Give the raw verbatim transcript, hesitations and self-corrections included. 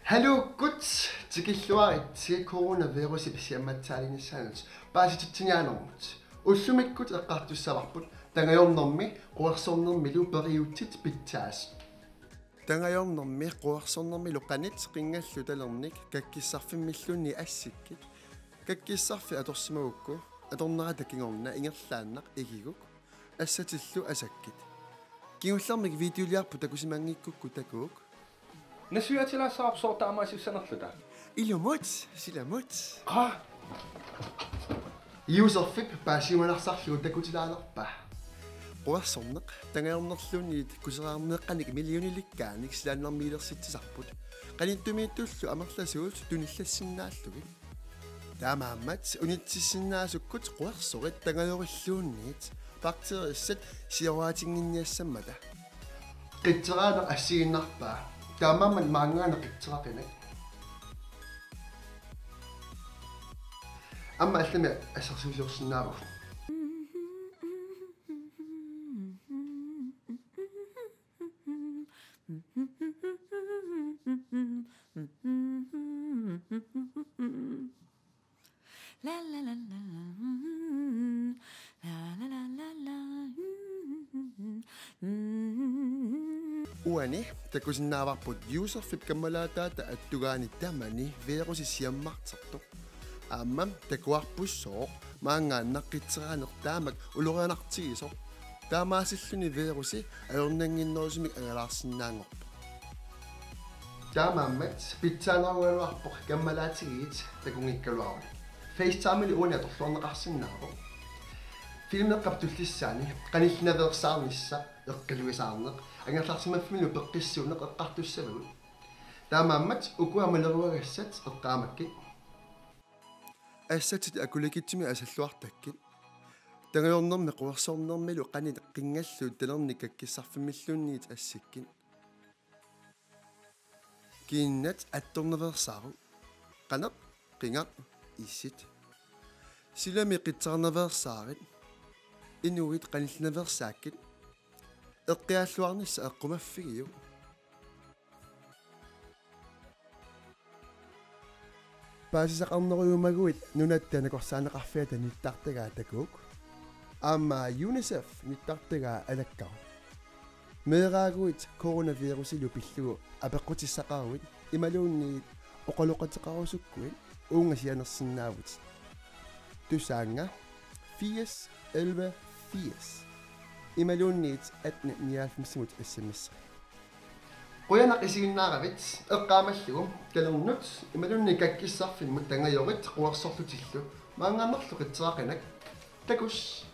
Hallo, kut tikilluaritsi coronavirusip siammatsaalinissaanut paasititsiniaanermut. Ullumikkut eqqartussavarput tangajornermi quersornermilu periutsit pitsaasut. Tangajornermi quersornermilu qanit qingallu talernik kakkissarfimmilluunniit assikkit. Kakkissarfik atorsimagukku atornerata kingorna ingerlaannaq igiguk. Assatillu asakkit. Kingullermik videoliarput takusimanngikkukku takuuk. Nassuiaatilaassavarput sooq taamaasussanerluta? Ilumut, silamut. Qaa. Juuserfip paasiuminarsarlugu takutilaalerpaa. Quersorneq tangajornerluunniit kuseraarneeqqanik millionilikkaanik silaannarmiilersitsisarput. Qanittumiittullu amerlasuut tunillassinnaallugit. Taamaammat unitsissinnaasukkut quersorit tangajorilluunniit bakteerissat sioraatinnginiassammata. Qitseraaneq assigiinnarpaa. Taamaammat maanngaanniit qitseraqinak. Aamma allamik assersuusiorsinnaavugut. Uani takusinnaavarput Juuserfip kammalaataata attugaani tamani virusi siammartertoq. Aamma takuarput sooq maanngaanniit qitseraaneq taamak ulorianartigisoq. Taamaasilluni virusi ajornannginnerusumik angalaarsinnaanngorpoq. Taamaammat pitsaanerugaluarpoq kammalaatigiit takunngikkaluaruni. FaceTime-imi uani atorluarneqarsinnaavoq. Filmeqqap tullissaani qanillinaveersaarnissaq eqqiluisaarneq angerlarsimaffimmilu peqqissuuneq eqqartussavagut. Taamaammat ukua maleruagassat eqqaamakkit. Assatit akulikitsumik asalluartakkit. Tangajornermi quersornermilu qanit qingallu talernik kakkissarfimmilluunniit assikkit. Kiinnat attornaveersaaruk. Qaneq, qingaq, issit. Silami qitsernaveersaarit. Inuit qanillinaveersaakkit. Eqqiaalluarnissaq eqqumaffigiuk. Paasisaqarnerujumaguit Nunatta Nakorsaaneqarfiata nittartagaa takuuk. Aamma UNICEF nittartagaa alakkaruk. Meeraaguit coronavirusilu pillugu apeqqutissaqaruit imaluunniit oqaloqateqarusukkuit uunga sianersinnaavutit. Tusaannga firs elleve firs imaluunniit atten nioghalvfemsimut S M S. Qujanaq isiginnaaravit. Eqqaamallugu talernut imaluunniit kakkissarfimmut tangajorit quersorlutillu maanngaannerlu qitseraqinak. Takuss.